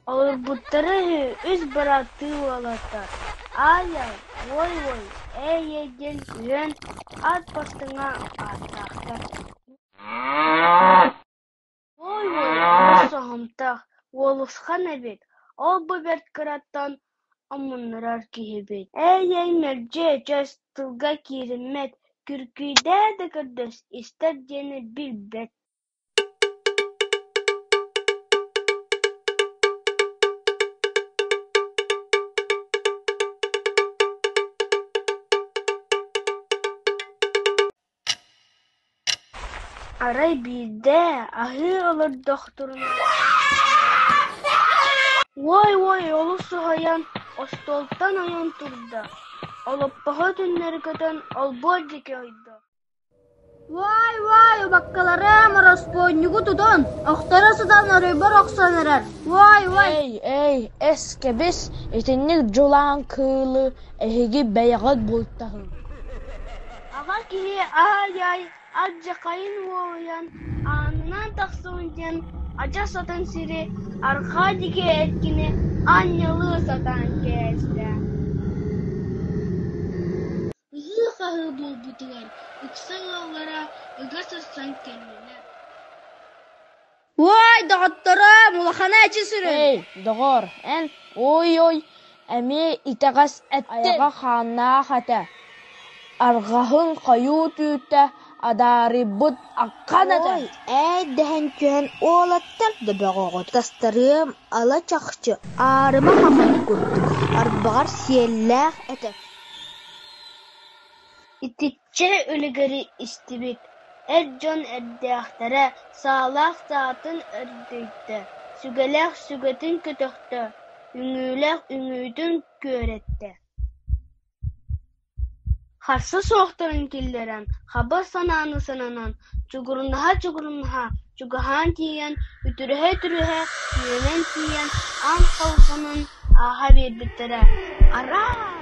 Олорбуттара үһү үс бырааттыы уолаттар: Аай-ай, Уой-уой, Ээй-эй диэн үһүөн ат бастыҥа ааттаахтар. Уой-уой олус соһумтах, уолусхан эбит, ол-бу бэрт кыраттан омуннурар киһибит. Ээй-эй мэлдьи өчөс, тылга киириммэт, күргүйдээ да көрдөс, истэр диэни билбэт. Арай биирдэ аһыы олордохторуна «Уой-уой» олус соһуйан остуолтан ойон турда, олоппоһу түҥнэри көтөн олбуор диэки ойдо. Уой-уой, убаккаларым, ороспуонньугу тутун, охторо сытан оройбор охсон эрэр, уой-уой Эй, эй, эс кэбис, итинник дьулаан кыылы эһиги бэйэҕит бултаһыҥ Аҕа киһи аай-ай алдьархайын уолуйан, аанынан тахсабын диэн адьас атын сири, арҕаа диэки эркини анньыалыы сатаан кээстэ. Ыһыы-хаһыы буолбутугар ыкса ыаллара ыга сырсан кэллилэр. Уой, доҕотторум, улахана эчи сүрүн Эй, доҕоор, эн, уой-уой, эмиэ итэҕэс эттиҥ, айаҕа хааннаах этэ, арҕаһын хойуу түүтэ адаарыйбыт аххан этэ Уой, ээй дэһэн түһэн уолаттар да бөҕөҕүт, тастарыам ала чахчы аарыма хахай курдук, арбаҕар сиэллээх этэ Итиччэ үлүгэри истибит, эр дьон эрдээхтэрэ саалаах саатын өрдөйдө, сүгэлээх сүгэтин көтөхтө, үҥүүлээх үҥүүтүн күөрэттэ. Харса суохтарын киллэрэн, хабыр санааны сананан, чугурунаһа-чугурунаһа чугаһаан тиийэн, үтүрүһэ-үтүрүһэ үөмэн тиийэн аан халҕанын ааһа биэрбиттэрэ: «Араа!